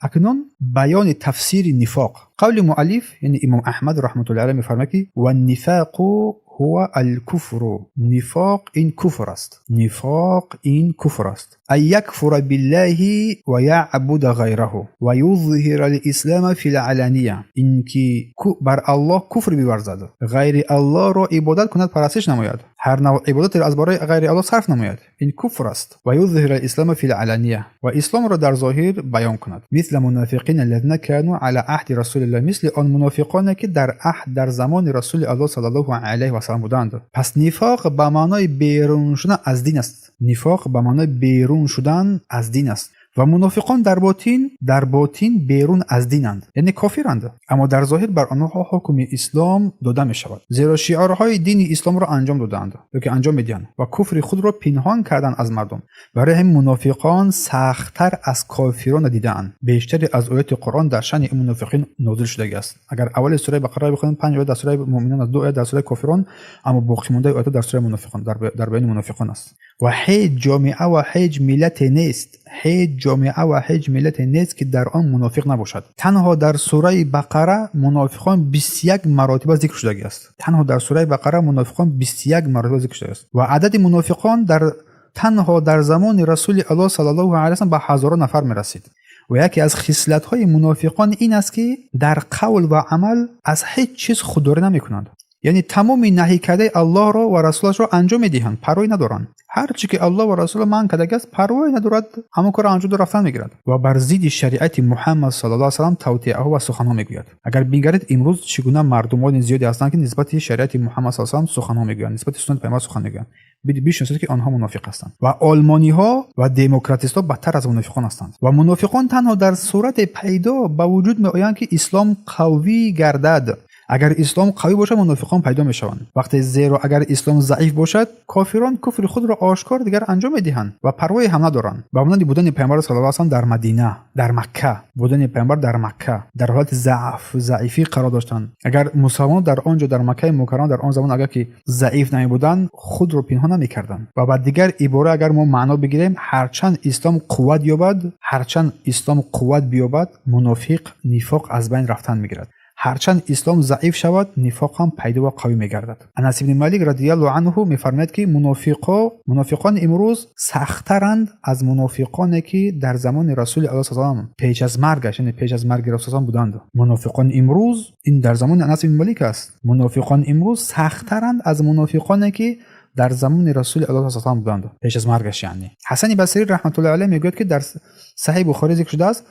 Акнун баёни тафсири нифоқ. Қавли муаллиф, яъне имом Аҳмад раҳматуллоҳи алайҳ, мефармояд, ки ваннифоқу ҳува алкуфру. Нифоқ ин куфр аст. Нифоқ ин куфр аст. Ан якфура биллаҳи ва яъбуда ғайраҳу ва юзҳира лислама фи лалания. Ин ки бар Аллоҳ куфр биварзад, ғайри Аллоҳро ибодат кунад, парастиш намояд, ҳар навъ ибодатеро аз барои ғайри Аллоҳ сарф намояд. Ин куфр аст. Ва юзҳира лислама фи лалания, ва исломро дар зоҳир баён кунад. Мисла мунофиқин аллазина кану ала аҳди расулиллаҳ, мисли он мунофиқоне, ки дар аҳд, дар замони Расули Аллоҳ саллаллоҳу алайҳи васаллам буданд. Пас нифоқ ба маънои берун шудан аз дин аст. Нифоқ ба маънои берун шудан аз дин аст. Ва мунофиқон дар ботин берун аз динанд, яъне кофиранд, аммо дар зоҳир бар онҳо ҳукми ислом дода мешавад, зеро шиорҳои дини исломро анҷом додаанд ё ки анҷом медиҳанд ва куфри худро пинҳон карданд аз мардум. Барои ҳамин мунофиқон сахттар аз кофирон дидаанд. Бештари аз ояти Қуръон дар шаъни ин мунофиқин нозил шудагиаст. Агар аввали сураи Бақара бихонем, панҷ оят дар сураи Муъминон аст, ду оят дар сураи Кофирон, аммо боқимондаи оятҳо дар сураи Мунофиқон, дар баёни мунофиқон аст. Ва ҳеҷ ҷомеа ва ҳеҷ миллате нест, ҳеҷ ҷомеа ва ҳеҷ миллате нест, ки дар он мунофиқ набошад. Танҳо дар сураи Бақара мунофиқон 21 маротиба зикр шудагиаст. Танҳо дар сураи Бақара мунофиқон 21 маротиба зикр шудааст. Ва адади мунофиқон дар танҳо дар замони Расули Аллоҳ саллаллоҳу алайҳи васаллам ба ҳазорон нафар мерасид. Ва яке аз хислатҳои мунофиқон ин аст, ки дар қавл ва амал аз ҳеҷ чиз худдорӣ намекунанд, яъне тамоми наҳӣ кардаи Аллоҳро ва расулашро анҷом медиҳанд, парвоӣ надоранд. Ҳар чӣ ки Аллоҳ ва расуло манъ кардагиаст, парвоӣ надорад, ҳамон корро анҷом дода рафтан мегирад ва бар зидди шариати Муҳаммад саллаллоҳу алайҳи васаллам тавтиаҳо ва суханҳо мегӯяд. Агар бингаред, имрӯз чӣ гуна мардумони зиёде ҳастанд, ки нисбати шариати Муҳаммад саллаллоҳу алайҳи васаллам суханҳо мегӯянд, нисбати суннати Пайғамбар сухан мегӯянд, бишносед, ки онҳо мунофиқ ҳастанд. Ва олмониҳо ва демократистҳо бадтар аз мунофиқон ҳастанд. Ва мунофиқон танҳо дар сурате пайдо ба вуҷуд меоянд, ки ислом қавӣ гардад. Агар ислом қавӣ бошад, мунофиқон пайдо мешаванд вақте, зеро агар ислом заиф бошад, кофирон куфри худро ошкор дигар анҷом медиҳанд ва парвое ҳам надоранд. Ба монанди будани Пайғамбар саллаллоҳу алайҳи васаллам дар Мадина, дар Макка. Будани Пайғамбар дар Макка дар ҳолати заъф, заифӣ қарор доштанд. Агар мусалмонон дар он ҷо, дар Маккаи Мукаррама, дар он замон агар ки заиф намебуданд, худро пинҳон намекарданд. Ва ба дигар ибора агар мо маъно бигирем, ҳарчанд ислом қувват ёбад, ҳарчанд ислом қувват биёбад, мунофиқ, нифоқ аз байн рафтан мегирад. Ҳарчанд ислом заиф шавад, нифоқ ҳам пайдо ва қавӣ мегардад. Анас ибни Малик радиаллоҳу анҳу мефармояд, ки мунофиқони имрӯз сахттаранд аз мунофиқоне, ки дар замони Расули Аллоҳ салам пеш аз маргаш, яъне пеш аз марги Расул буданд. Мунофиқони имрӯз, ин дар замони Анас ибни Малик аст, мунофиқони имрӯз сахттаранд аз мунофиқоне, ки дар замони Расули Аллоҳ салам буданд пеш аз маргаш. Яъне Ҳасани Басрӣ раҳматуллоҳи алайҳ мегӯяд, ки дар Саҳиҳи Бухорӣ зикр шудааст: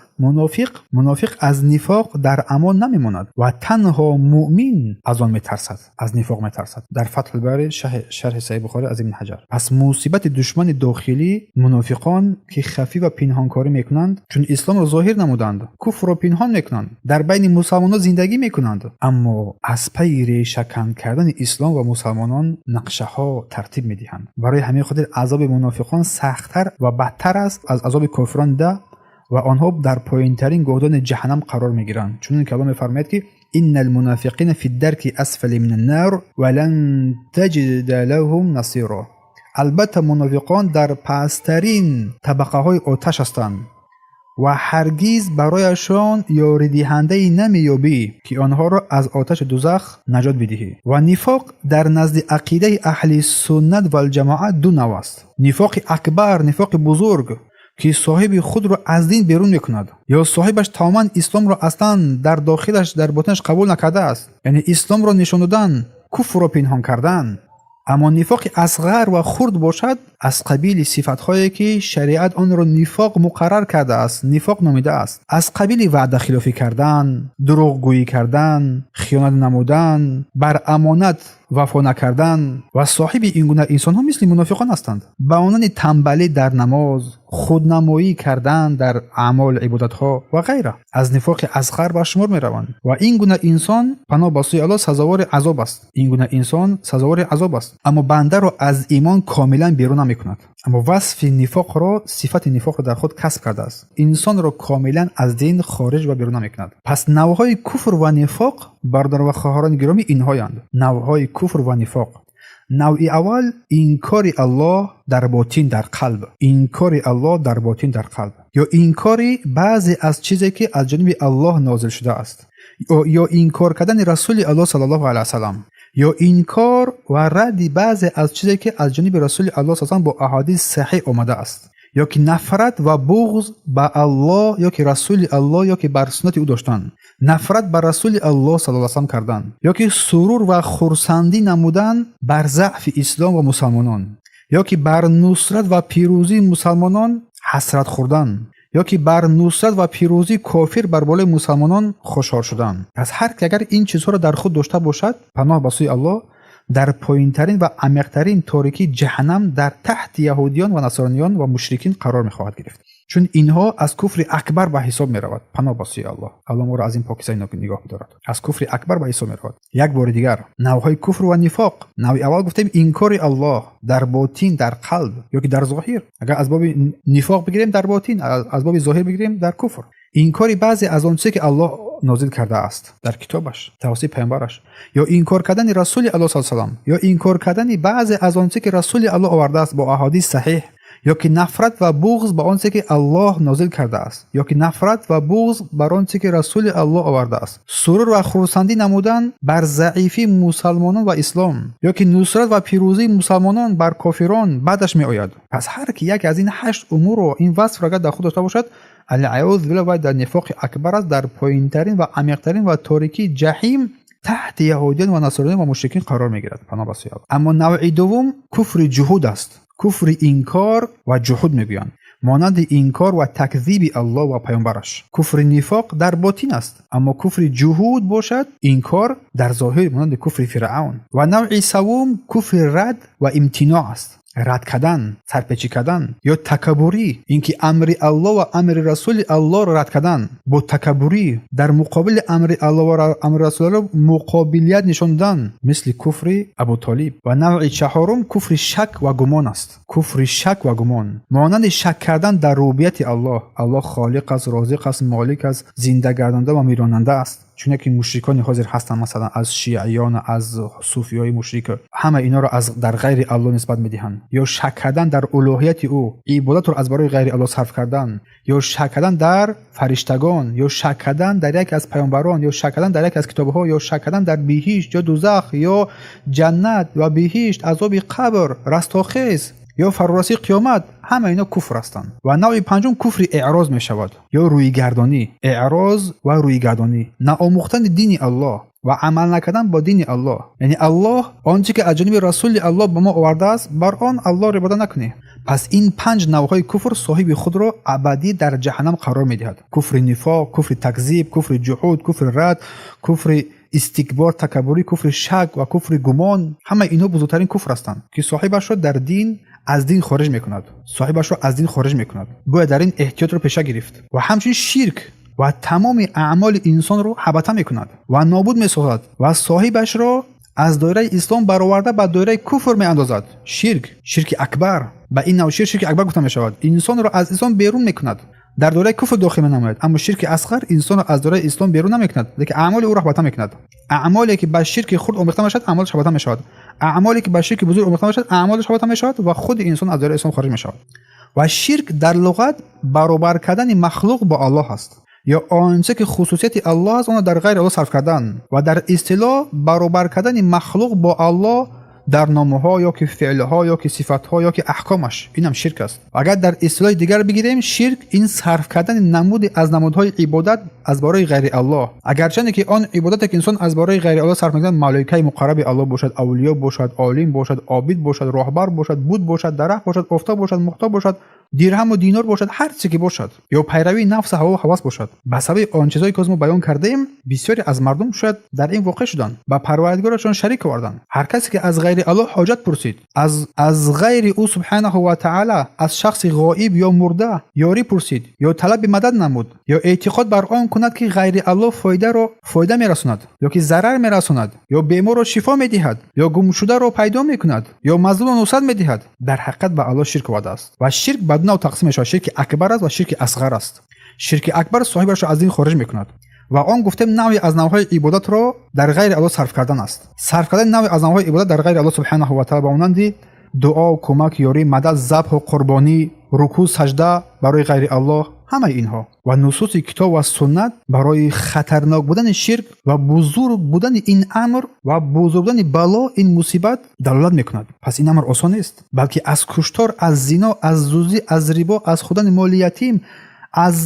мунофиқ аз нифоқ дар амон намемонад ва танҳо муъмин аз он метарсад, аз нифоқ метарсад. Дар Фатҳулбари, шарҳи Саҳиҳи Бухорӣ аз Ибни Ҳаҷар. Пас мусибати душмани дохилӣ, мунофиқон, ки хафӣ ва пинҳонкорӣ мекунанд, чун исломро зоҳир намуданд, куфрро пинҳон мекунанд, дар байни мусалмонон зиндагӣ мекунанд, аммо аз пайи решакан кардани ислом ва мусалмонон нақшаҳо тартиб медиҳанд. Барои ҳамин хотир азоби мунофиқон сахттар ва бадтар аст аз азоби кофирон дида ва онҳо дар поинтарин гӯҳдони ҷаҳаннам қарор мегиранд, чунон ки Аллоҳ мефармояд, ки инна алмунофиқина фи дарки асфали мин аннар ва лан таҷида лаҳум насиро. Албатта, мунофиқон дар пасттарин табақаҳои оташ ҳастанд ва ҳаргиз барояшон ёридиҳандае намеёбӣ, ки онҳоро аз оташи дузах наҷот бидиҳӣ. Ва нифоқ дар назди ақидаи аҳли суннат валҷамоат ду нав аст: нифоқи акбар, нифоқи бузург, ки соҳиби худро аз дин берун мекунад ё соҳибаш тамоман исломро аслан дар дохилаш, дар ботинаш қабул накардааст, яъне исломро нишон додан, куфрро пинҳон кардан. Аммо нифоқи асғар ва хурд бошад, аз қабили сифатҳое, ки шариат онро нифоқ муқаррар кардааст, нифоқ номидааст, аз қабили ваъдахилофӣ кардан, дурӯғгӯӣ кардан, хиёнат намудан, бар амонат вафо накардан. Ва соҳиби ин гуна инсонҳо мисли мунофиқон ҳастанд, ба монанди тамбалӣ дар намоз, худнамоӣ кардан дар аъмоли ибодатҳо ва ғайра, аз нифоқи асғар ба шумор мераванд. Ва ин гуна инсон, паноҳ ба сӯи Аллоҳ, сазовори азоб аст. Ин гуна инсон сазовори азоб аст, аммо бандаро аз имон комилан берун намекунад. Аммо васфи нифоқро, сифати нифоқро дар худ касб кардааст, инсонро комилан аз дин хориҷ ва берун намекунад. Пас навъҳои куфр ва нифоқ, бародар ва хоҳарони гиромӣ, инҳоянд. Навъҳои куфр ва нифоқ: навъи аввал — инкори Аллоҳ дар ботин, дар қалб. Инкори Аллоҳ дар ботин, дар қалб. ё инкори баъзе аз чизе ки аз ҷониби Аллоҳ нозил шудааст, ё инкор кардани Расули Аллоҳ саллаллоҳу алайҳи васаллам, ё инкор ва радди баъзе аз чизе ки аз ҷониби Расули Аллоҳ саллаллоҳу алайҳи васаллам бо аҳодис саҳеҳ омадааст, ё ки нафрат ва буғз ба Аллоҳ ё ки Расули Аллоҳ ё ки бар суннати ӯ доштан, нафрат ба Расули Аллоҳ саллаллоҳу алайҳи васаллам кардан, ё ки сурур ва хурсандӣ намудан бар заъфи ислом ва мусалмонон, ё ки бар нусрат ва пирӯзии мусалмонон ҳасрат хӯрдан, ё ки бар нусрат ва пирӯзии кофир бар болои мусалмонон хушҳол шудан. Пас ҳар ки агар ин чизҳоро дар худ дошта бошад, паноҳ ба сӯи Аллоҳ, дар поинтарин ва амиқтарин торикии ҷаҳаннам дар таҳти яҳудиён ва насрониён ва мушрикин қарор мехоҳад гирифт. Чун инҳо аз куфри акбар ба ҳисоб меравад. Паноҳ ба сӯи Аллоҳ. Аллоҳ моро аз ин покиза нигоҳ бидорад. Аз куфри акбар ба ҳисоб меравад. Як бори дигар навъҳои куфр ва нифоқ. Навъи аввал гуфтем инкори Аллоҳ дар ботин, дар қалб ё ки дар зоҳир. Агар аз боби нифоқ бигирем дар ботин, аз боби зоҳир бигирем дар куфр. Инкори баъзе аз он чизе ки Аллоҳ нозил кардааст дар китобаш тавассути паёмбараш, ё инкор кардани Расули Аллоҳ саллаллоҳу алайҳи васаллам, ё инкор кардани баъзе аз он чизе ки Расули Аллоҳ овардааст бо аҳодис саҳеҳ, ё ки нафрат ва буғз ба он чизе ки Аллоҳ нозил кардааст, ё ки нафрат ва буғз бар он чизе ки Расули Аллоҳ овардааст, сурур ва хурсандӣ намудан бар заифии мусалмонон ва ислом, ё ки нусрат ва пирӯзии мусалмонон бар кофирон баъдаш меояд. Пас ҳар ки яке аз ин ҳашт умурро, ин васфро агар дар худ дошта бошад, алъаузу биллоҳ, вай дар нифоқи акбар аст, дар поинтарин ва амиқтарин ва торикии ҷаҳим таҳти яҳудиён ва насрониён ва мушрикин қарор мегирад. Паноҳ ба сӯи Аллоҳ. Аммо навъи дуввум куфри ҷуҳуд аст. Куфри инкор ва ҷуҳуд мегӯянд, монанди инкор ва такзиби Аллоҳ ва паёмбараш. Куфри нифоқ дар ботин аст, аммо куфри ҷуҳуд бошад инкор дар зоҳир, монанди куфри Фиръавн. Ва навъи саввум куфри рад ва имтиноъ аст. Рад кардан, сарпечӣ кардан ё такаббурӣ, ин ки амри Аллоҳ ва амри Расули Аллоҳро рад кардан бо такаббурӣ, дар муқобили амри Аллоҳ ва амри Расули Аллоҳ муқобилият нишон додан, мисли куфри Абутолиб. Ва навъи чаҳорум куфри шак ва гумон аст. Куфри шак ва гумон, монанди шак кардан дар рубубияти Аллоҳ. Аллоҳ холиқ аст, розиқ аст, молик аст, зиндагардонанда ва миронанда аст, чуне ки мушрикони ҳозир ҳастанд, масалан аз шиаён, аз суфиёи мушрик, ҳама инҳоро аз дар ғайри Аллоҳ нисбат медиҳанд. Ё шак кардан дар улӯҳияти ӯ, ибодатро аз барои ғайри Аллоҳ сарф кардан, ё шак кардан дар фариштагон, ё шак кардан дар яке аз паёмбарон, ё шак кардан дар яке аз китобҳо, ё шак кардан дар биҳишт ё дузах, ё ҷаннат ва биҳишт, азоби қабр, растохез ё фарорасии қиёмат, ҳама ино куфр ҳастанд. Ва навъи панҷум куфри эъроз мешавад ё рӯйгардонӣ. Эъроз ва рӯйгардонӣ, наомӯхтани дини Аллоҳ ва амал накардан бо дини Аллоҳ. Яъне Аллоҳ он чи ки аз ҷониби Расули Аллоҳ ба мо овардааст, бар он Аллоҳро ибодат накунӣ. Пас ин панҷ навъҳои куфр соҳиби худро абадӣ дар ҷаҳаннам қарор медиҳад: куфри нифоқ, куфри такзиб, куфри ҷуҳуд, куфри рад, куфри истикбор, такаббурӣ, куфри шак ва куфри гумон. Ҳама инҳо бузургтарин куфр ҳастанд, ки соҳибашро дар дин аз дин хориҷ мекунад, соҳибашро аз дин хориҷ мекунад. Бояд дар ин эҳтиётро пеша гирифт. Ва ҳамчунин ширк ва тамоми аъмоли инсонро ҳабата мекунад ва нобуд месозад ва соҳибашро аз доираи ислом бароварда ба доираи куфр меандозад. Ширк, ширки акбар, ба ин навъ ширк ширки акбар гуфта мешавад, инсонро аз ислом берун мекунад, дар доираи куфр дохил менамояд. Аммо ширки асғар инсонро аз доираи ислом берун намекунад, лекин аъмоли ӯро ҳабата мекунад. Аъмоле ки ба ширки хурд омехта мешавад, аъмолаш ҳабата мешавад. Аъмоле ки ба ширки бузург омехта мешавад, аъмолаш ҳабата мешавад ва худи инсон аз доираи ислом хориҷ мешавад. Ва ширк дар луғат баробар кардани махлуқ бо Аллоҳ аст ё он чизе ки хусусияти Аллоҳ аст, онро дар ғайри Аллоҳ сарф кардан, ва дар истилоҳ баробар кардани махлуқ бо Аллоҳ дар номҳо ё ки феълҳо ё ки сифатҳо ё ки аҳкомаш, инам ширк аст. Агар дар истилоҳи дигар бигирем, ширк ин сарф кардани намуде аз намудҳои ибодат аз барои ғайри Аллоҳ, агарчанде ки он ибодате ки инсон аз барои ғайри Аллоҳ сарф мекунад, малоикаи муқарраби Аллоҳ бошад, авлиё бошад, олим бошад, обид бошад, роҳбар бошад, буд бошад, дарахт бошад, офтоб бошад, моҳтоб бошад, дирҳаму динор бошад, ҳар чизе ки бошад, ё пайравии нафсу ҳаву ҳавас бошад. Ба сабаби он чизҳое ки мо баён кардаем, бисёре аз мардум шояд дар ин воқеъ шуданд, ба Парвардигорашон шарик оварданд. Ҳар касе ки аз ғайри Аллоҳ ҳоҷат пурсид, аз ғайри ӯ субҳанаҳу ва таъала, аз шахси ғоиб ё мурда ёрӣ пурсид ё талаби мадад намуд, ё эътиқод бар он кунад, ки ғайри Аллоҳ фоидаро фоида мерасонад ё ки зарар мерасонад, ё беморро шифо медиҳад, ё гумшударо пайдо мекунад, ё мазлумро нусрат медиҳад, дар ҳақиқат ба Аллоҳ ширк овардааст. Ва ширк ба ду нав тақсим мешавад: ширки акбар аст ва ширки асғар аст. Ширки акбар соҳибашро аз дин хориҷ мекунад ва он гуфтем навъе аз навъҳои ибодатро дар ғайри Аллоҳ сарф кардан аст. Сарф кардани навъе аз навъҳои ибодат дар ғайри Аллоҳ субҳанаҳу ва таъала, ба монанди дуо, кӯмак, ёрӣ, мадад, забҳу қурбонӣ, рукӯъ, саҷда барои ғайри Аллоҳ, ҳамаи инҳо ширк аст. Ва ширки асғар бошад, Ҳамаи инҳо ва нусуси китоб ва суннат барои хатарнок будани ширк ва бузург будани ин амр ва бузург будани бало, ин мусибат далолат мекунад. Пас ин амр осон нест, балки аз куштор, аз зино, аз дуздӣ, аз рибо, аз хӯрдани моли ятим, аз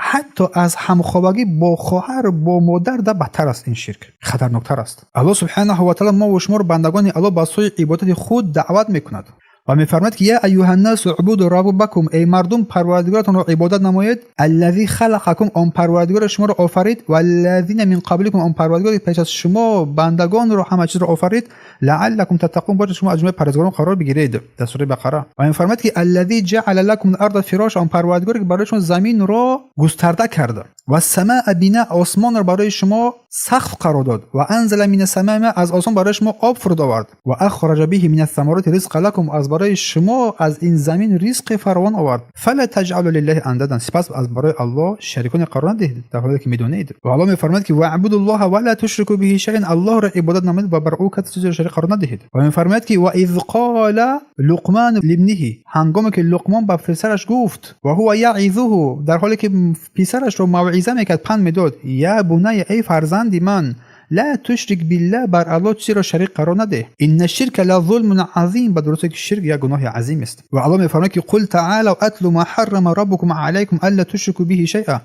ҳатто аз ҳамхобагӣ бо хоҳар, бо модар да бадтар аст ин ширк, хатарноктар аст. Аллоҳ субҳанаҳу ва таъала мо ва шуморо, бандагони Аллоҳ, ба сӯи ибодати худ даъват мекунад ва мефармояд ки: يا أيها الناس اعبدوا ربكم, эй мардум, парвардигоратонро ибодат намоед, الذي خلقكم, он парвардигоре шуморо офарид, والذين من قبلكم, он парвардигоре пеш аз шумо бандагонро, ҳама чизро офарид, لعلكم تتقون, бошад шумо аз ҷумлаи парҳезгорон қарор бигиред, дар сураи Бақара. Ва мефармояд ки: الذي جعل لكم الأرض فراشا, он парвардигоре ки барои шумо заминро густарда карда, والسماء بناء, осмонро барои шумо сақф қарор дод, وأنزل من السماء ماء, аз осмон барои шумо об фуруд овард, وأخرج به من الثمرات رزقا لكم, аз барои шумо аз ин замин ризқи фаровон овард. فلا تجعلوا لله أندادا, сипас аз барои Аллоҳ шариконе қарор надиҳед, дар ҳоле ки медонед. Ва Аллоҳ мефармояд ки: واعبدوا الله ولا تشركوا به شيئا, Аллоҳро ибодат намоед ва бар ӯ касе чизеро шарик қарор надиҳед. Ва мефармояд ки: وإذ قال لقمان لابنه, ҳангоме ки Луқмон ба писараш гуфт, وهو يعظه, дар ҳоле ки писарашро мавъиза мекард, панд медод, يا بني, эй фарзанди ман, لا تشرك بالله, бар Аллоҳ чизеро шарик қарор надеҳ, إن الشرك لظلم عظيم, ба дурусте ки ширк як гуноҳи азим аст. Ва Аллоҳ мефармояд ки: قل تعالوا أتل ما حرم ربكم عليكم ألا تشركوا به شيئا,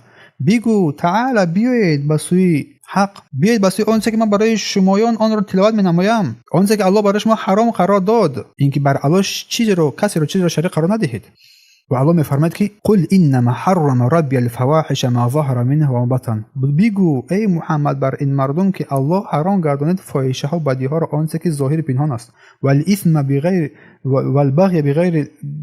бигӯ تعالوا, биёед ба сӯи ҳақ, биёед ба сӯи он чизе ки ман барои шумоён онро тиловат менамоям, он чизе ки Аллоҳ барои шумо ҳаром қарор дод, ин ки бар Аллоҳ чизеро, касеро, чизеро шарик қарор надиҳед. Ва Аллоҳ мефармояд ки: قل إنما حرم ربي الفواحش ما ظهر منها وما بطن, бигӯ, эй Муҳаммад, бар ин мардум, ки Аллоҳ ҳаром гардонид фоҳишаҳо, бадиҳоро, он чизе ки зоҳири пинҳон аст, والإثم والبغي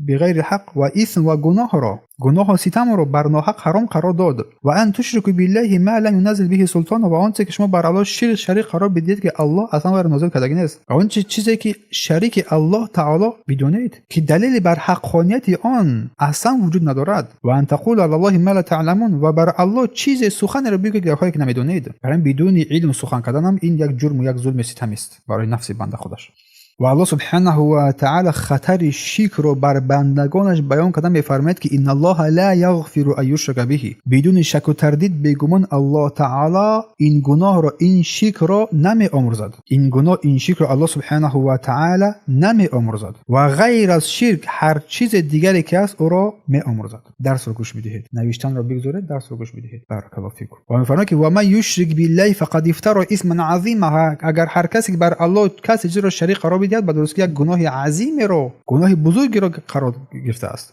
بغير الحق, ва исм ва гуноҳро, гуноҳу ситамро бар ноҳақ ҳаром қарор дод, وأن تشركوا بالله ما لم ينزل به سلطانا, ва он чизе ки шумо бар Аллоҳ ширк, шарик қарор бидиҳед, ки Аллоҳ аслан вайро нозил кардагӣ нест, ва он чизе ки шарики Аллоҳ таоло бидонед, ки далели бар ҳаққонияти он аслан вуҷуд надорад, وأن تقولوا على الله ما لا تعلمون, ва бар Аллоҳ чизе, суханеро бигӯед, дар ҳоле ки намедонед. Барои бидуни илм сухан карданам ин як ҷурму як зулми ситамист барои нафси банда худаш. Ва Аллоҳ субҳанаҳу ва таъала хатари ширкро бар бандагонаш баён карда мефармояд ки: إن الله لا يغفر أن يشرك به, бидуни шаку тардид, бегумон Аллоҳ таъала ин гуноҳро, ин ширкро намеомӯрзад. Ин гуноҳ, ин ширкро Аллоҳ субҳанаҳу ва таъала намеомӯрзад ва ғайр аз ширк ҳар чизе дигаре ки аст, ӯро меомӯрзад. Дарсро гӯш бидиҳед, навиштанро бигзоред, дарсро гӯш бидиҳед. بارك الله فيكم. Ва мефармояд ки: ومن يشرك بالله فقد افترى إثما عظيما, агар ҳар касе ки бар Аллоҳ касе чизеро шарик қарор бидиҳад, ба дурустӣ як гуноҳи азимеро, гуноҳи бузургеро қарор гирифтааст.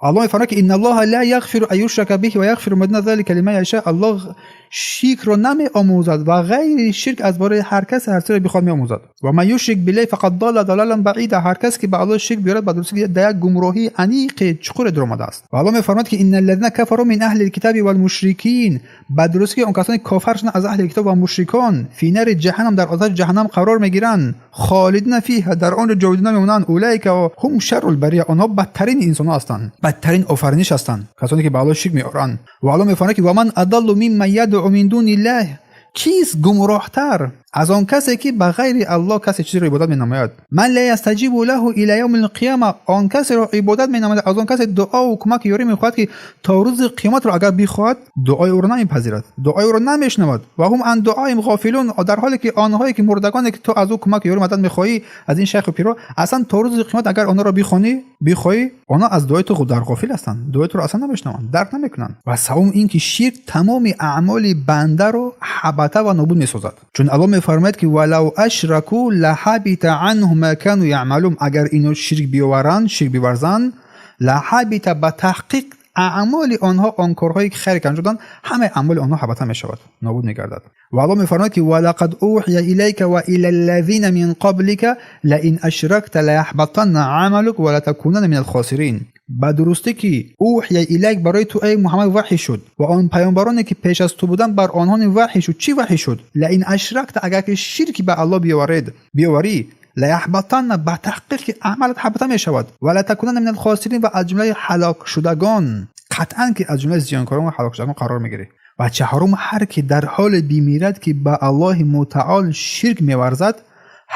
Аллоҳ мефармояд ки: إن الله لا يغفر أن يشرك به ويغفر ما دون ذلك لمن يشاء, Аллоҳ ширкро намеомӯзад ва ғайри ширк аз бораи ҳар касе ҳар чизеро бихоҳад меомӯзад. ومن يشرك بالله فقد ضل ضلالا بعيدا, ҳар касе ки ба Аллоҳ ширк биёрад, ба дурустӣ дар як гумроҳии аниқи чуқуре дуромадааст. Ва Аллоҳ мефармояд ки: إن الذين كفروا من أهل الكتاب والمشركين, ба дурустӣ ки он касоне кофар шуданд аз аҳли китоб ва мушрикон, في نار جهنم, дар оташи ҷаҳаннам қарор мегиранд, خالدين فيها, дар он ҷо ҷовидона мемонанд, أولئك هم شر البرية, онҳо бадтарин инсонҳо ҳастанд, бадтарин офариниш ҳастанд, касоне ки ба Аллоҳ ширк меоранд. Ва Аллоҳ мефармояд ки: ومن أضل ممن يدعو من دون الله, кист гумроҳтар аз он касе ки ба ғайри Аллоҳ касе чизеро ибодат менамояд, من لا يستجيب له إلى يوم القيامة, он касеро ибодат менамояд, аз он касе дуову кӯмаки ёрӣ мехоҳад, ки то рӯзи қиёматро агар бихоҳад, дуои ӯро намепазирад, дуои ӯро намешнавад, وهم عن دعائهم غافلون, дар ҳоле ки онҳое ки мурдагоне ки ту аз ӯ кӯмаки ёрӣ, мадад мехоҳӣ аз ин шайху пиро, аслан то рӯзи қиёмат агар онҳоро бихонӣ, бихоҳӣ, онҳо аз дуои ту дар ғофил ҳастанд, дуои туро аслан намешнаванд, дарк намекунанд. Ва саввум ин ки ширк тамоми аъмоли бандаро ҳабата ва нобуд месозад, чун Аллоҳ мефармояд ки: ولو أشركوا لحبط عنهم ما كانوا يعملون, агар ино ширк биёваранд, ширк биварзанд, لحبط, ба таҳқиқ аъмоли онҳо, он корҳое ки хайре ки анҷом доданд, ҳамаи аъмоли онҳо ҳабата мешавад, нобуд мегардад. Ва Аллоҳ мефармояд ки: ولقد أوحي إليك وإلى الذين من قبلك لئن أشركت ليحبطن عملك ولتكونن من الخاسرين, ба дурустӣ ки أوحي إليك, барои ту, эй Муҳаммад, ваҳй шуд ва он паёмбароне ки пеш аз ту буданд, бар онҳо ваҳй шуд. Чӣ ваҳй шуд? لئن أشركت, агар ки ширки ба Аллоҳ биёваред, биёварӣ, ليحبطن, ба таҳқиқ ки амалат ҳабата мешавад, ولتكونن من الخاسرين, ва аз ҷумлаи ҳалокшудагон, қатъан ки аз ҷумлаи зиёнкорон ва ҳалокшудагон қарор мегирӣ. Ва чаҳорум, ҳар ки дар ҳоле бимирад, ки ба Аллоҳи мутаол ширк меварзад,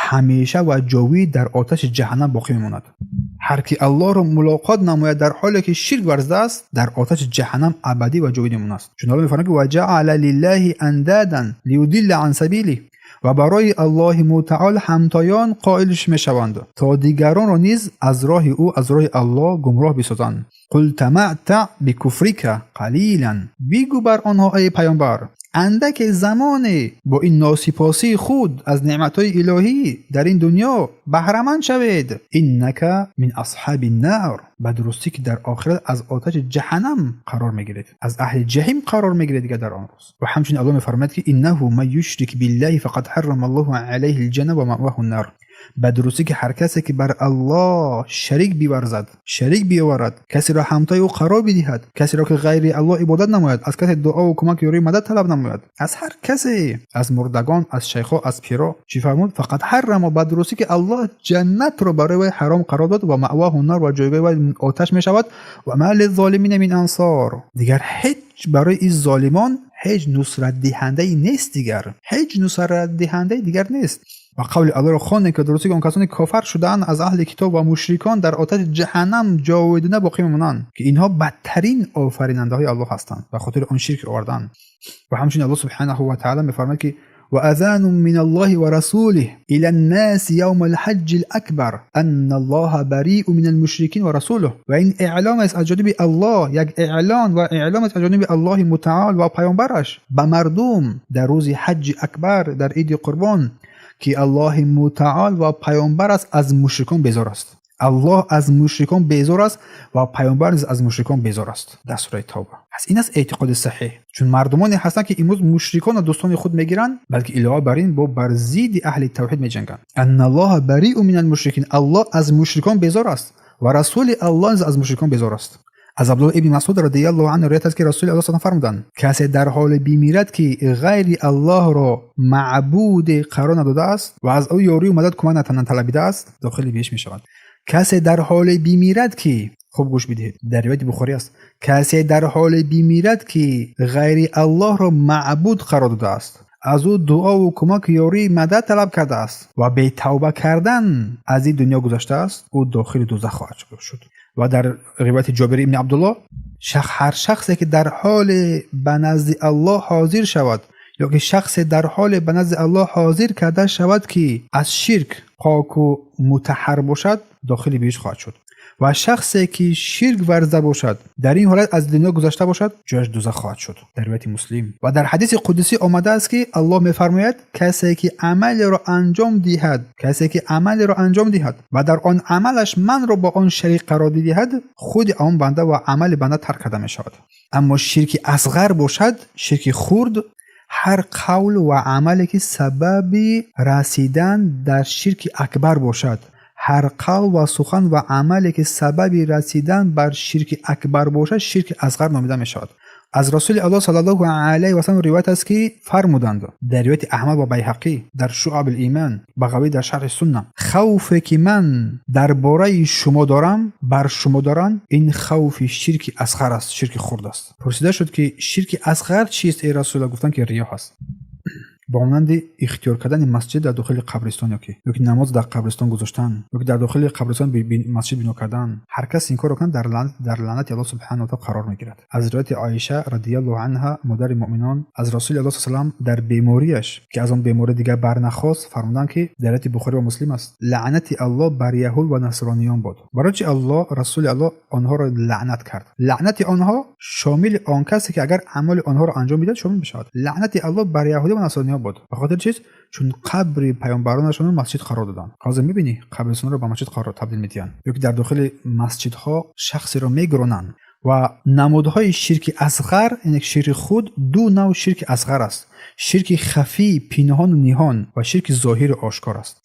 ҳамеша ва ҷовид дар оташи ҷаҳаннам боқӣ мемонад. Ҳар ки Аллоҳро мулоқот намояд дар ҳоле ки ширк варзидааст, дар оташи ҷаҳаннам абадӣ ва ҷовид мемонад. Чун Аллоҳ мефармояд, ки ва ҷаъала лиллаҳи андадан лиюдилла ан сабилиҳ, ва барои Аллоҳи мутаол ҳамтоён қоил мешаванд, то дигаронро низ аз роҳи ӯ, аз роҳи Аллоҳ гумроҳ бисозанд. Қул таматтаъ бикуфрика қалилан, бигӯ бар онҳо эй паёмбар, андаке замоне бо ин носипосии худ аз неъматҳои илоҳӣ дар ин дунё баҳраманд шавед. Иннака мин асҳаби нар, ба дурустӣ ки дар охират аз оташи ҷаҳаннам қарор мегиред, аз аҳли ҷаҳим қарор мегиред дигар дар он рӯз. Ва ҳамчунин Аллоҳ мефармояд, ки иннаҳу ман юшрик биллаҳи фақад ҳаррама Аллоҳу алайҳи лҷанна ва маъваҳу нар, ба дурустӣ ки ҳар касе ки бар Аллоҳ шарик биварзад, шарик биёварад, касеро ҳамтои ӯ қарор бидиҳад, касеро ки ғайри Аллоҳ ибодат намояд, аз касе дуову кӯмак, ёрию мадад талаб намояд, аз ҳар касе, аз мурдагон, аз шайхҳо, аз пиро, чӣ фармуд? Фақад ҳаррама, ба дурустӣ ки Аллоҳ ҷаннатро барои вай ҳаром қарор дод, ва маъваҳу нар, ва ҷойгоҳи вай оташ мешавад, ва ма лиззолимина мин ансор, дигар ҳеҷ барои ин золимон ҳеҷ нусратдиҳандае нест, дигар ҳеҷ нусратдиҳандаи дигар нест. Ва қавли Аллоҳро хондем, ки дурустӣ он касоне кофар шудаанд аз аҳли китоб ва мушрикон дар оташи ҷаҳаннам ҷовидона боқӣ мемонанд, ки инҳо бадтарин офаринандаҳои Аллоҳ ҳастанд ба хотири он ширк овардан. Ва ҳамчунин Аллоҳ субҳанаҳу ва таъала мефармояд, ки وأذان من الله ورسوله إلى الناس يوم الحج الأكبر أن الله بريء من المشركين ورسوله. و این اعلام است از جانب الله، یک اعلان و اعلام است از جانب الله متعال و پیامبرش به مردم در روز حج اکبر، در عید قربان، ки Аллоҳи мутаол ва паёмбар аст аз мушрикон безор аст. Аллоҳ аз мушрикон безор аст ва паёмбар низ аз мушрикон безор аст, дар сураи Тавба. Пас ин аст эътиқоди саҳеҳ, чун мардумоне ҳастанд, ки имрӯз мушриконро дӯстони худ мегиранд, балки илова бар ин бо бар зидди аҳли тавҳид меҷанганд. Анналлоҳа бариу мин алмушрикин, Аллоҳ аз мушрикон безор аст ва расули Аллоҳ низ аз мушрикон безор аст. Аз Абдуллоҳ ибни Масъуд радиаллоҳу анҳу ривоят аст, ки Расули Аллоҳ саллаллоҳу фармуданд: касе дар ҳоле бимирад, ки ғайри Аллоҳро маъбуде қарор надодааст ва аз ӯ ёрию мадад, кӯмак наталабидааст, дохили биҳишт мешавад. Касе дар ҳоле бимирад, ки, хуб гӯш бидиҳед, дар ривояти Бухорӣ аст, касе дар ҳоле бимирад, ки ғайри Аллоҳро маъбуд қарор додааст, аз ӯ дуову кӯмак, ёрии мадад талаб кардааст ва бетавба кардан аз ин дунё гузаштааст, ӯ дохили дӯзах хоҳад шуд. Ва дар ривояти Ҷобир ибни Абдуллоҳ: ҳар шахсе ки дар ҳоле ба назди Аллоҳ ҳозир шавад ё ки шахсе дар ҳоле ба назди Аллоҳ ҳозир карда шавад, ки аз ширк поку мутаҳҳар бошад, дохили биҳишт хоҳад шуд, ва шахсе ки ширк варзида бошад, дар ин ҳолат аз дунё гузашта бошад, ҷояш дӯзах хоҳад шуд, дар ривояти Муслим. Ва дар ҳадиси қудсӣ омадааст, ки Аллоҳ мефармояд: касе ки амалеро анҷом диҳад, касе ки амалеро анҷом диҳад ва дар он амалаш манро бо он шарик қарор диҳад, худи он банда ва амали банда тарк карда мешавад. Аммо ширки асғар бошад, ширки хурд, ҳар қавл ва амале ки сабаби расидан дар ширки акбар бошад, ҳар қавл ва сухан ва амале ки сабаби расидан бар ширки акбар бошад, ширки асғар номида мешавад. Аз Расули Аллоҳ саллаллоҳу алайҳи васаллам ривоят аст, ки фармуданд, дар ривояти Аҳмад ва Байҳақӣ дар Шуъаб иман, Бағавӣ дар Шарҳи Сунна: хавфе ки ман дар бораи шумо дорам, бар шумо дорам, ин хавфи ширки асғар аст, ширки хурд аст. Пурсида шуд, ки ширки асғар чист, эй Расулаллоҳ? Гуфтанд, ки риё ҳаст, ба монанди ихтиёр кардани масҷид дар дохили қабристон ёки намоз дар қабристон гузоштан, ёки дар дохили қабристон масҷид бино кардан. Ҳар кас ин корро кунад, дар лаънати Аллоҳ субҳанаҳу ва таъала қарор мегирад. Аз ривояти Оиша радиаллоҳу анҳа, модари муъминон, аз Расули Аллоҳ салам дар бемориаш, ки аз он беморӣ дигар барнахост, фармуданд, ки дар ривояти Бухорӣ ва Муслим аст: лаънати Аллоҳ бар яҳуд ва насрониён бод. Барои чи Аллоҳ, Расули Аллоҳ онҳоро лаънат кард? Лаънати онҳо шомили он касе ки агар амали онҳоро анҷом бидиҳад, шомил мешавад. Лаънати Аллоҳ бар яҳудӣ ва насрониён буд. Ба хотири чиз? Чун қабри паёмбаронашонро масҷид қарор доданд. Ҳозир мебинӣ, қабристонро ба масҷид қарор табдил медиҳанд ё ки дар дохили масҷидҳо шахсеро мегиронанд. Ва намудҳои ширки асғар, яъне ширки худ, ду навъ ширки асғар аст: ширки хафӣ, пинҳону ниҳон, ва ширки зоҳиру ошкор аст.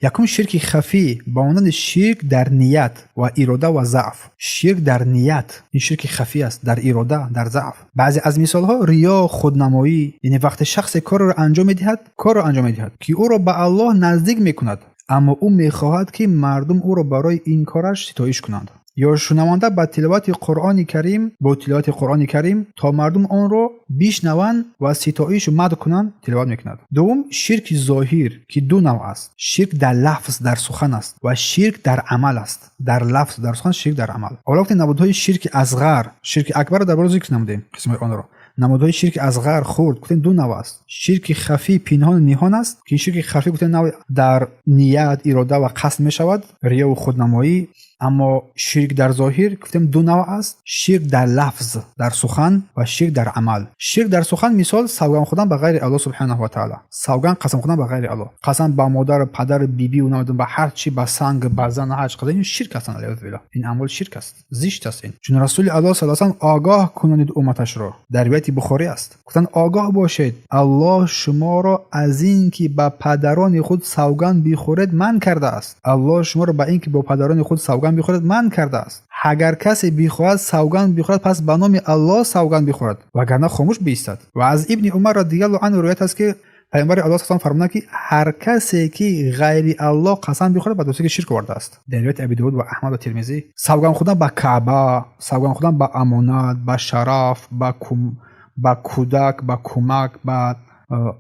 Якум, ширки хафӣ, ба монанди ширк дар ният ва ирода ва заъф. Ширк дар ният, ин ширки хафӣ аст, дар ирода, дар заъф. Баъзе аз мисолҳо: риё, худнамоӣ, яъне вақте шахсе корро анҷом медиҳад, корро анҷом медиҳад, ки ӯро ба Аллоҳ наздик мекунад, аммо ӯ мехоҳад, ки мардум ӯро барои ин кораш ситоиш кунанд. Ё шунаванда ба тиловати Қуръони Карим, бо тиловати Қуръони Карим то мардум онро бишнаванд ва ситоишу мадҳ кунанд, тиловат мекунад. Дуввум, ширки зоҳир, ки ду навъ аст: ширк дар лафз, дар сухан аст, ва ширк дар амал аст. Дар лафз, дар сухан, ширк дар амал. Ҳоло гуфтем намудҳои ширки асғар, ширки акбарро дар бора зикр намудем, қисмҳои онро. Намудҳои ширки асғар, хурд, гуфтем ду навъ аст: ширки хафӣ, пинҳону ниҳон аст, ки ширки хафӣ, гуфтем, навъ дар ният, ирода ва қасд мешавад, риёву худнамоӣ. Аммо ширк дар зоҳир, гуфтем, ду навъ аст: ширк дар лафз, дар сухан, ва ширк дар амал. Ширк дар сухан, мисол, савган хӯрдан ба ғайри Аллоҳ субҳанаҳу ва таъала, савган, қасам хӯрдан ба ғайри Аллоҳ, қасам ба модар, падар, бибию намедонам, ба ҳар чи, ба санг, ба зан, ҳар чи қадар, ин ширк ҳастанд, алиязу биллоҳ. Ин амал ширк аст, зишт аст ин. Чун Расули Аллоҳ саллаллоҳу алайҳи васаллам огоҳ кунонид умматашро, дар ривояти Бухорӣ аст, гуфтанд: «Огоҳ бошед, Аллоҳ шуморо аз ин ки ба падарони худ савган бихӯред манъ кардааст. Аллоҳ шуморо ба ин ки бо падарони худ савган бихӯред манъ кардааст. Агар касе бихоҳад савган бихӯрад, пас ба номи Аллоҳ савган бихӯрад, вагарна хомӯш биистад». Ва аз Ибни Умар радиаллоҳу анҳу ривоят аст, ки Паёмбари Аллоҳ саллаллоҳу фармуданд, ки ҳар касе ки ғайри Аллоҳ қасам бихӯрад, ба дурустӣ ширк овардааст. Дар ривояти Аби Довуд ва Аҳмад ва Термизӣ. Савган хӯрдан ба Каъба, савган хӯрдан ба амонат, ба шараф, ба кӯдак, ба кӯмак, ба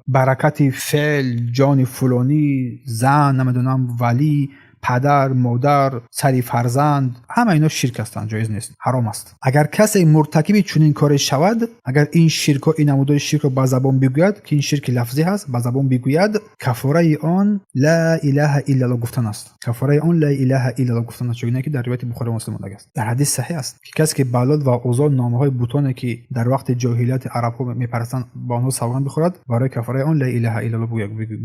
баракати феъл, ҷони фулонӣ, зан, намедонам, валӣ, падар, модар, сари фарзанд, ҳама ино ширк ҳастанд, ҷоиз нест, ҳаром аст. Агар касе муртакиби чунин коре шавад, агар ин ширкҳо, ин намудҳои ширкро ба забон бигӯяд, ки ин ширки лафзӣ ҳаст, ба забон бигӯяд, кафораи он ла илаҳа иллаллоҳ гуфтан аст. Кафораи он ла илаҳа иллаллоҳ гуфтан аст, чунон ки дар ривояти Бухорӣ, Муслим омадааст аст. Дар ҳадис саҳеҳ аст, ки касе ки ба Лот ва Уззо, номҳои бутоне ки дар вақти ҷоҳилияти арабҳо мепарастанд, ба онҳо савганд бихӯрад, барои кафораи он ла илаҳа иллаллоҳ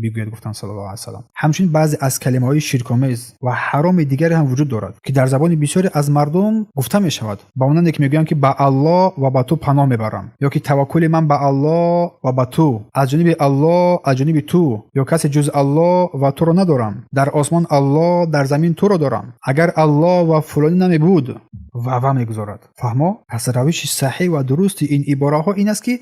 бигӯяд, гуфтанд саллаллоҳу алайҳи васаллам. Ҳамчунин баъзе аз калимаҳои ширкомез ва ҳароми дигаре ҳам вуҷуд дорад, ки дар забони бисёре аз мардум гуфта мешавад, ба монанде ки мегӯянд, ки ба Аллоҳ ва ба ту паноҳ мебарам, ё ки таваккули ман ба Аллоҳ ва ба ту, аз ҷониби Аллоҳ, аз ҷониби ту, ё касе ҷуз Аллоҳ ва туро надорам, дар осмон Аллоҳ, дар замин туро дорам, агар Аллоҳ ва фулонӣ намебуд, ва мегузорад. Фаҳмо? Пас равиши саҳеҳ ва дурусти ин ибораҳо ин аст, ки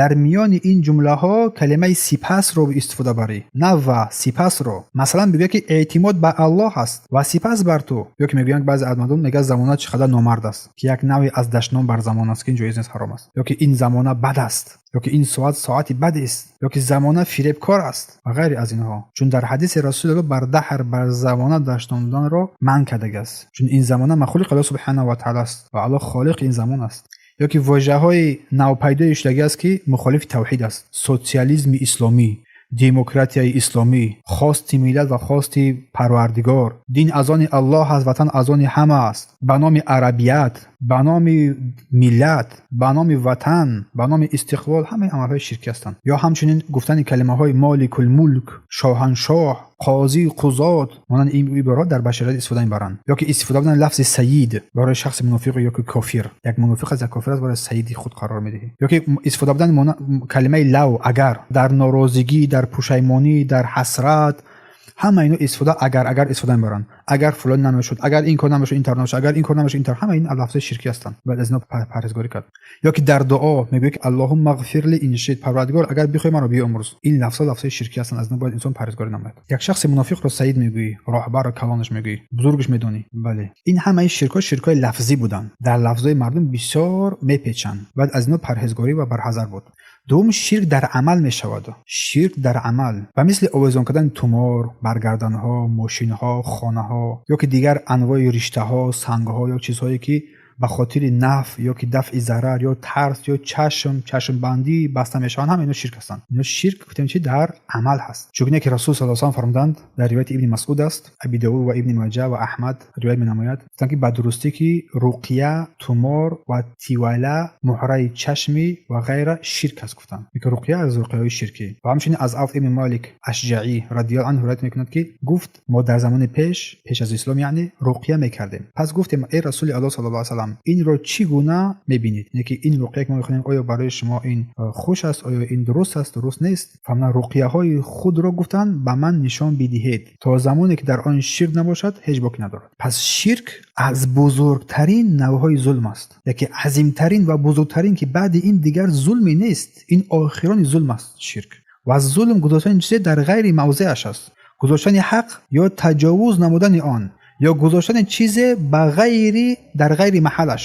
дар миёни ин ҷумлаҳо калимаи сипасро истифода барӣ, на ва, сипасро. Масалан, бигӯяд, ки эътимод ба Аллоҳ аст ва сипас бар ту. Ё ки мегӯянд, баъзе аз мардум мегӯяд: «Замона чӣ қадар номард аст», ки як навъе аз дашном бар замон аст, ки ин ҷоиз нест, ҳаром аст. Ё ки ин замона бад аст, ё ки ин соат соати бадест, ё ки замона фиребкор аст ва ғайри аз инҳо. Чун дар ҳадиси Расулуллоҳ бар даҳр, бар замона дашном доданро манъ кардагааст, чун ин замона махлуқи Аллоҳ субҳанаҳу ва таъала аст ва Аллоҳ холиқи ин замон аст. Ё ки вожаҳои навпайдои шудагӣ аст, ки мухолифи тавҳид аст: социализми исломӣ, демократияи исломӣ, хости миллат ва хости Парвардигор, дин аз они Аллоҳ аст, ватан аз они ҳама аст, ба номи арабият, ба номи миллат, ба номи ватан, ба номи истиқлол. Ҳамаи амалҳои ширкӣ ҳастанд. Ё ҳамчунин гуфтани калимаҳои моликулмулк, шоҳаншоҳ, қозии қузот, монанди ин ибораҳо дар башарият истифода мебаранд. Ё ки истифода бурдани лафзи сайид барои шахси мунофиқ ё ки кофир. Як мунофиқ аст, як кофир аст, барои сайиди худ қарор медиҳӣ. Ё ки истифода бурдани калимаи лав, агар, дар норозигӣ, дар пушаймонӣ, дар ҳасрат, ҳама ино истифода, агар, агар истифода мебаранд: агар фулон намешуд, агар ин кор намешуд, ин тавр намешуд, агар ин кор намешуд, ин тавр. Ҳама ин лафзҳои ширкӣ ҳастанд, бояд аз ино парҳезгорӣ кард. Ё ки дар дуо мегӯяд, ки аллоҳумма ғфирли ин шит, Парвардигор, агар бихоҳӣ, маро биомӯрз. Ин лафзҳо лафзҳои ширкӣ ҳастанд, аз ино бояд инсон парҳезгорӣ намояд. Як шахси мунофиқро сайид мегӯӣ, роҳбарро калонаш мегӯӣ, бузургаш медонӣ. Бале, ин ҳамаи ширкҳо ширкҳои лафзӣ буданд, дар лафзҳои мардум бисёр мепечанд, бояд аз ино парҳезгорӣ ва барҳазар буд. Дуввум, ширк дар амал мешавад. Ширк дар амал ба мисли овезон кардани тумор бар гарданҳо, мошинҳо, хонаҳо ё ки дигар анвои риштаҳо, сангҳо ё чизҳое, ки ба хотири нафъ ё ки дафъи зарар ё тарс ё чашм, чашмбандӣ баста мешаванд, ҳама ино ширк ҳастанд. Ино ширк, гуфтем, чи дар амал ҳаст. Чунон ки Расул саллаллоҳу алайҳи васаллам фармуданд, дар ривояти Ибни Масъуд аст, Аби Довуд ва Ибни Маҷа ва Аҳмад ривоят менамояд, гуфтанд, ки ба дурустӣ ки руқия, тумор ва тивала, муҳраи чашмӣ ва ғайра ширк аст, гуфтанд. Ки руқия аз руқияҳои ширкӣ. Ва ҳамчунин аз Авф ибни Малик Ашҷаӣ радиаллоҳу анҳу ривоят мекунад, ки гуфт: «Мо дар замони пеш, пеш аз ислом яъне, руқия мекардем. Пас гуфтем: эй Расули Аллоҳ саллаллоҳу алайҳи васаллам, инро чӣ гуна мебинед? Яъне ки ин руқия, ки мо мехонем, оё барои шумо ин хуш аст? Оё ин дуруст аст, дуруст нест?» Фармуданд: «Руқияҳои худро, гуфтанд, ба ман нишон бидиҳед. То замоне ки дар он ширк набошад, ҳеҷ боке надорад». Пас ширк аз бузургтарин навъҳои зулм аст, яке азимтарин ва бузургтарин, ки баъди ин дигар зулме нест, ин охирони зулм аст ширк. Ва зулм гузоштани чизе дар ғайри мавзеаш аст, гузоштани ҳақ ё таҷовуз намудани он, ё гузоштани чизе ба ғайри дар ғайри маҳаллаш,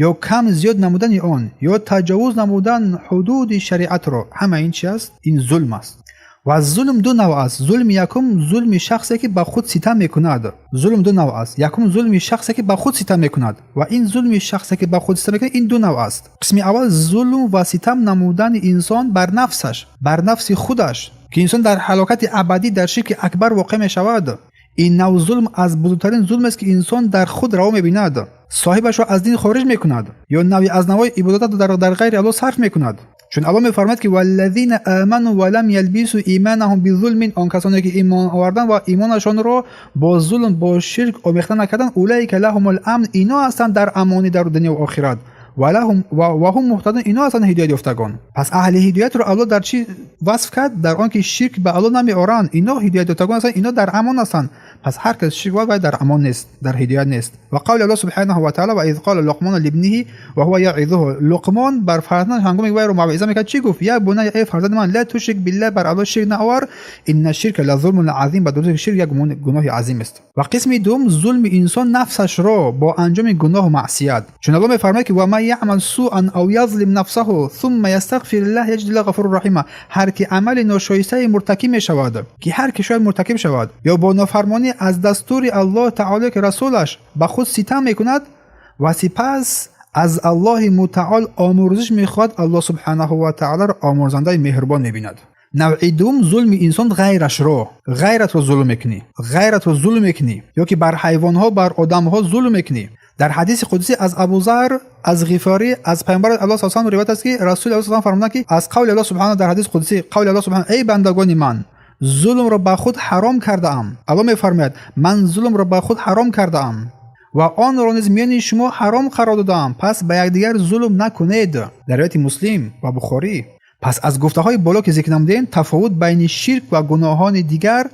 ё кам зиёд намудани он, ё таҷовуз намудан ҳудуди шариатро, ҳама ин чи аст? Ин зулм аст. Ва зулм ду навъ аст. Зулми якум зулми шахсе ки ба худ ситам мекунад. Зулм ду навъ аст. Якум зулми шахсе ки ба худ ситам мекунад, ва ин зулми шахсе ки ба худ ситам мекунад, ин ду навъ аст. Қисми аввал зулм ва ситам намудани инсон бар нафсаш, бар нафси худаш, ки инсон дар ҳалокати абадӣ дар ширки акбар воқеъ мешавад. Ин навъ зулм аз бузургтарин зулмест, ки инсон дар худ раво мебинад, соҳибашро аз дин хориҷ мекунад ё навъе аз навъҳои ибодат дар ғайри Аллоҳ сарф мекунад. Чун Аллоҳ мефармояд, ки валлазина аману ва лам ялбису иманаҳум бизулмин, он касоне ки имон оварданд ва имонашонро бо зулм, бо ширк омехта накарданд, улайка лаҳумул амн, ино ҳастанд дар амонӣ дар дунё ва охират, ва ҳум муҳтадун, ино ҳастанд ҳидоят ёфтагон. Пас аҳли ҳидоятро Аллоҳ дар чӣ васф кард? Дар он ки ширк ба Аллоҳ намеоранд. Ино ҳидоят ёфтагон ҳастанд, ино дар амон ҳастанд. Пас ҳар кас ширк вард, вай дар амон нест, дар ҳидоят нест. Ва қавли Аллоҳ субҳанаҳу ва таъала: ва из қола Луқмону либниҳи ва ҳува яъизуҳу. Луқмон бар фарзандаш, ҳангоме вайро мавъиза мекард, чӣ гуфт? Я бунайя, эй фарзанди ман, ла тушрик биллаҳ, бар Аллоҳ ширк наовар, инна ширка ла зулмун азим, ба дурусти ширк як гуноҳи азим аст. Ва қисми дуюм зулми инсон нафсашро бо анҷоми гуноҳу маъсият. Чун Аллоҳ мефармояд, ки ва ман яъмал суан ав язлим нафсаҳу сумма ястағфириллаҳ яҷидиллаҳ ғафуру раҳима. Ҳар ки амали ношоистае муртакиб мешавад, ки ҳар ки шояд муртакиб шавад, ё бо нофармонӣ аз дастури Аллоҳ таоло ки расулаш ба худ ситам мекунад ва сипас аз Аллоҳи мутаол омӯрзиш мехоҳад, Аллоҳ субҳанаҳу ва таолоро омӯрзандаи меҳрубон мебинад. Навъи дуюм зулми инсон ғайрашро, ғайратро зулм мекунӣ, ғайратро зулм мекунӣ, ё ки бар ҳайвонҳо, бар одамҳо зулм мекунӣ. Дар ҳадиси қудсӣ аз Абузар аз Ғифорӣ аз Паёмбари Аллоҳ саллаллоҳу алайҳи ривоят аст, ки Расули Аллоҳ саллаллоҳу фармуданд, ки аз қавли Аллоҳ субҳана дар ҳадиси қудсӣ, қавли Аллоҳ субҳана: эй бандагони ман, зулмро ба худ ҳаром кардаам. Аллоҳ мефармояд: ман зулмро ба худ ҳаром кардаам ва онро низ миёни шумо ҳаром қарор додаам, пас ба якдигар зулм накунед. Дар ривояти Муслим ва Бухорӣ. Пас аз гуфтаҳои боло, ки зикр намудем, тафовут байни ширк ва гуноҳони дигар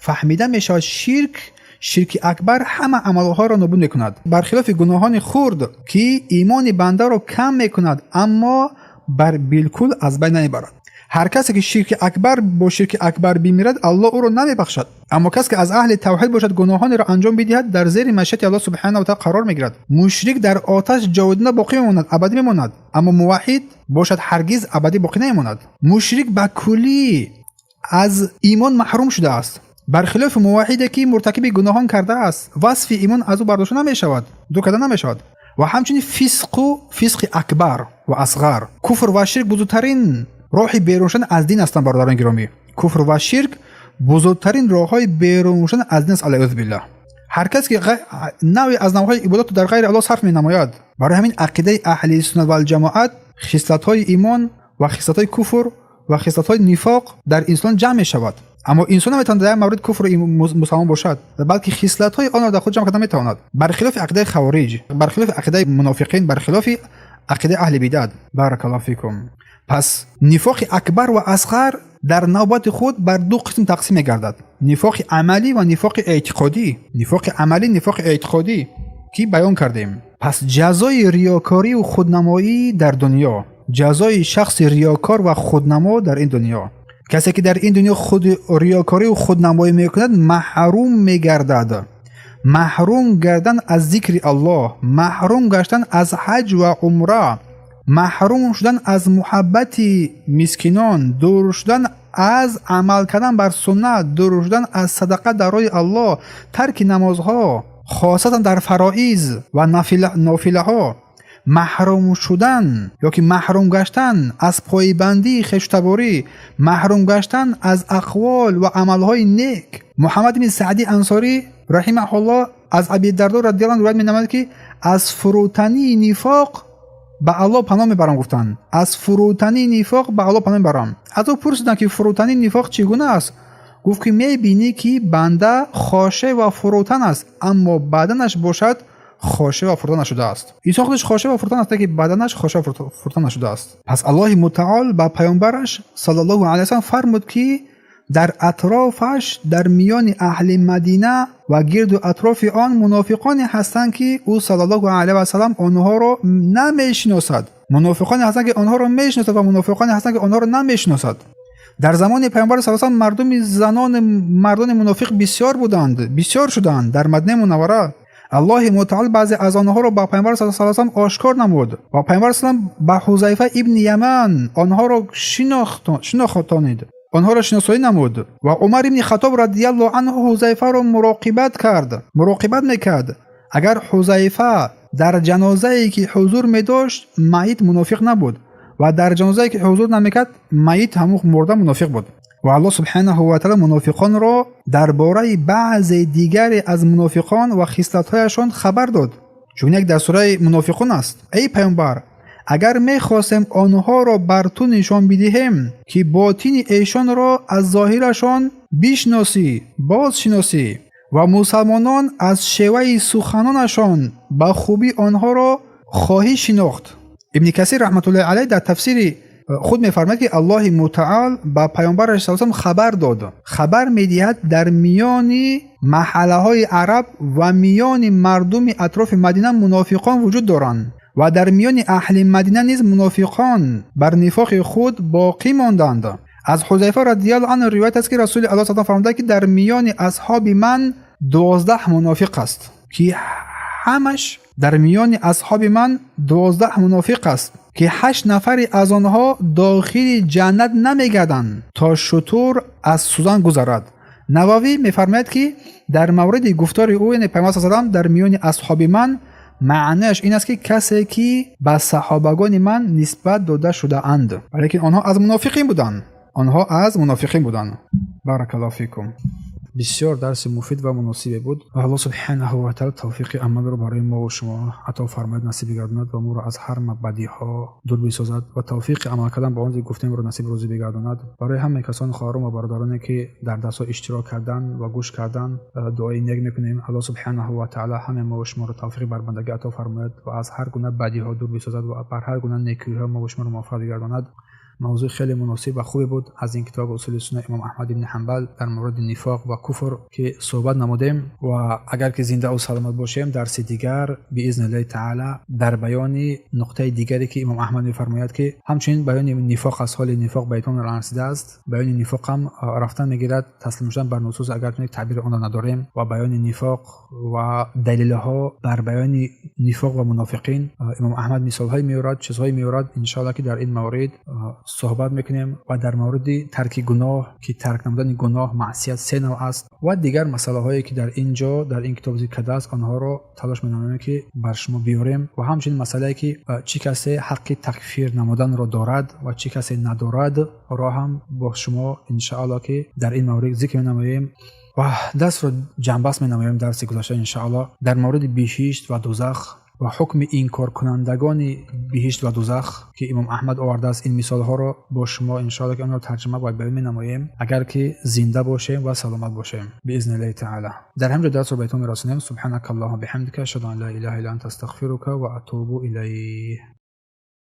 фаҳмида мешавад. Ширк, ширки акбар, ҳама амалҳоро нобуд мекунад, бархилофи гуноҳони хурд, ки имони бандаро кам мекунад, аммо бар билкул аз байн намебарад. Ҳар касе ки ширки акбар бо ширки акбар бимирад, Аллоҳ ӯро намебахшад. Аммо касе ки аз аҳли тавҳид бошад, гуноҳонеро анҷом бидиҳад, дар зери машиати Аллоҳ субҳанаҳу ва таъала қарор мегирад. Мушрик дар оташ ҷовидона боқӣ мемонад, абадӣ мемонад, аммо муваҳҳид бошад, ҳаргиз абадӣ боқӣ намемонад. Мушрик ба куллӣ аз имон маҳрум шудааст, бархилофи муваҳҳиде ки муртакиби гуноҳон кардааст, васфи имон аз ӯ бардошта намешавад, дур карда намешавад. Ва ҳамчунин фисқу фисқи акбар ва асғар, куфр ва ширк бузургтарин роҳи берун шудан аз дин ҳастанд. Бародарони гиромӣ, куфр ва ширк бузургтарин роҳҳои берун шудан аз дин аст, алаъузу биллаҳ. Ҳар кас ки навъе аз навъҳои ибодатро дар ғайри Аллоҳ сарф менамояд. Барои ҳамин ақидаи аҳли суннат валҷамоат хислатҳои имон ва хислатҳои куфр ва хислатҳои нифоқ дар инсон ҷамъ мешавад. Аммо инсон наметавонад дар як маврид куфру мусалмон бошад, балки хислатҳои онро дар худ ҷамъ карда метавонад, бархилофи ақидаи хавориҷ, бархилофи ақидаи мунофиқин, бархилофи ақидаи аҳли бидат. Баракаллоҳу фикум. Пас нифоқи акбар ва асғар дар навбати худ бар ду қисм тақсим мегардад: нифоқи амалӣ ва нифоқи эътиқодӣ. Нифоқи амалӣ, нифоқи эътиқодӣ, ки баён кардем. Пас ҷазои риёкорию худнамоӣ дар дунё, ҷазои шахси риёкор ва худнамо дар ин дунё. Касе ки дар ин дунё худ риёкорию худнамоӣ мекунад, маҳрум мегардад. Маҳрум гардан аз зикри Аллоҳ, маҳрум гаштан аз ҳаҷ ва умра, маҳрум шудан аз муҳаббати мискинон, дур шудан аз амал кардан бар суннат, дур шудан аз садақа дар роҳи Аллоҳ, тарки намозҳо, хосатан дар фароиз ва нофилаҳо, маҳрум шудан ё ки маҳрум гаштан аз пойбандии хештаборӣ, маҳрум гаштан аз ақвол ва амалҳои нек. Муҳаммад ибни Саъдӣ Ансорӣ раҳимаҳуллоҳ аз Аби Дардо радиаллоҳу анҳу ривоят менамояд, ки аз фурӯтании нифоқ ба Аллоҳ паноҳ мебарам гуфтанд. Аз фурӯтании нифоқ ба Аллоҳ паноҳ мебарам. Аз ӯ пурсиданд, ки фурӯтании нифоқ чӣ гуна аст? Гуфт, ки мебинӣ, ки банда хошеъ ва фурӯтан аст, аммо баданаш бошад хошеъ ва фурӯтан нашудааст. Инсон худаш хошеъ ва фурӯтан аст, ки баданаш хошеъ ва фурӯтан нашудааст. Пас Аллоҳи мутаол ба паёмбараш саллаллоҳу алайҳи васаллам фармуд, ки дар атрофаш, дар миёни аҳли Мадина ва гирду атрофи он мунофиқоне ҳастанд, ки ӯ саллаллоҳу алайҳи васаллам онҳоро намешиносад. Мунофиқоне ҳастанд, ки онҳоро мешиносад, ва мунофиқоне ҳастанд, ки онҳоро намешиносад. Дар замони паёмбар саллаллоҳу алайҳи васаллам мардуми занон, мардони мунофиқ бисёр буданд, бисёр шуданд дар Мадинаи Мунаввара. Аллоҳи мутаол баъзе аз онҳоро ба паёмбар саллаллоҳу алайҳи васаллам ошкор намуд ва паёмбар саллам ба Ҳузайфа ибни Яман онҳоро шинохтонид, онҳоро шиносоӣ намуд ва Умар ибни Хаттоб радиаллоҳу анҳу Ҳузайфаро муроқибат кард, муроқибат мекард. Агар Ҳузайфа дар ҷанозае ки ҳузур медошт, майит мунофиқ набуд ва дар ҷанозае ки ҳузур намекард, майит ҳамун мурда мунофиқ буд. Ва Аллоҳ субҳанаҳу ва таъала мунофиқонро дар бораи баъзе дигаре аз мунофиқон ва хислатҳояшон хабар дод. Чун як дар сураи Мунофиқун аст: эй паёмбар, агар мехостем онҳоро бар ту нишон бидиҳем, ки ботини эшонро аз зоҳирашон бишносӣ, бозшиносӣ ва мусалмонон аз шеваи суханонашон ба хубӣ онҳоро хоҳӣ шинохт. Ибни Касир раҳматуллоҳи алайҳ дар тафсири худ мефармояд, ки Аллоҳи мутаол ба паёмбараш саллаллоҳу алайҳи васаллам хабар дод, хабар медиҳад, дар миёни маҳаллаҳои араб ва миёни мардуми атрофи Мадина мунофиқон вуҷуд доранд ва дар миёни аҳли Мадина низ мунофиқон бар нифоқи худ боқӣ монданд. Аз Ҳузайфа радиаллоҳу анҳу ривоят аст, ки Расули Аллоҳ саллаллоҳу фармуда, ки дар миёни асҳоби ман 12 мунофиқ аст, ки ҳамаш дар миёни асҳоби ман 12 мунофиқ аст, ки 8 нафари аз онҳо дохили ҷаннат намегарданд, то шутур аз сӯзан гузарад. Нававӣ мефармояд, ки дар мавриди гуфтори ӯ, яъне Паёмбар саллаллоҳу алайҳи васаллам, дар миёни асҳоби ман, маънояш ин аст, ки касе ки ба саҳобагони ман нисбат дода шудаанд, валекин онҳо аз мунофиқин буданд, онҳо аз мунофиқин буданд. Баракаллоҳу фикум. Бисёр дарси муфид ва муносибе буд ва Аллоҳ субҳанаҳу ва таъала тавфиқи амалро барои мо ва шумо ато фармояд, насиб бигардонад ва моро аз ҳар бадиҳо дур бисозад ва тавфиқи амал кардан ба он ки гуфтемро насиб рӯзӣ бигардонад. Барои ҳамаи касон, хоҳарон ва бародароне ки дар дарсҳо иштирок кардан ва гӯш кардан, дуои нек мекунем. Аллоҳ субҳанаҳу ва таъала ҳамаи мо ва шуморо тавфиқи барбандагӣ ато фармояд ва аз ҳар гуна бадиҳо дур бисозад ва бар ҳар гуна некиҳо мо ва шуморо муваффақ бигардонад. Мавзӯи хеле муносиб ва хубе буд аз ин китоб Усули Сунна Имом Аҳмад ибни Ҳанбал дар мавриди нифоқ ва куфр ки суҳбат намудем ва агар ки зиндаву саломат бошем, дарси дигар биизниллаҳи таъала дар баёни нуқтаи дигаре ки Имом Аҳмад мефармояд, ки ҳамчунин баёни нифоқ аз ҳоли нифоқ ба итмом расидааст, баёни нифоқ ҳам рафтан мегирад, таслим шудан бар нусус, агар таъбири онро надорем, ва баёни нифоқ ва далелҳо бар баёни нифоқ ва мунофиқин, Имом Аҳмад мисолҳое меорад, чизҳое меорад. Иншоалло ки дар ин маврид суҳбат мекунем ва дар мавриди тарки гуноҳ, ки тарк намудани гуноҳ, маъсият се навъ аст ва дигар масъалаҳое ки дар ин ҷо дар ин китоб зикр кардааст, онҳоро талош менамоем ки бар шумо биёрем ва ҳамчунин масъалае ки чӣ касе ҳаққи такфир намуданро дорад ва чӣ касе надорад ро ҳам бо шумо иншоалло ки дар ин маврид зикр менамоем ва дарсро ҷамъбаст менамоем. Дарси гузашта иншоалло дар мавриди биҳишт ва дузах ва ҳукми инкоркунандагони биҳишт ва дузах ки Имом Аҳмад овардааст, ин мисолҳоро бо шумо иншоалло ки онро тарҷума ва баён менамоем, агар ки зинда бошем ва саломат бошем, биизниллаҳи таъала. Дар ҳамин ҷо дарсро ба итмом мерасонем. Субҳанака аллоҳума биҳамдика, ашҳаду ан ла илаҳа илла анта, астағфирука ва атубу илайҳ.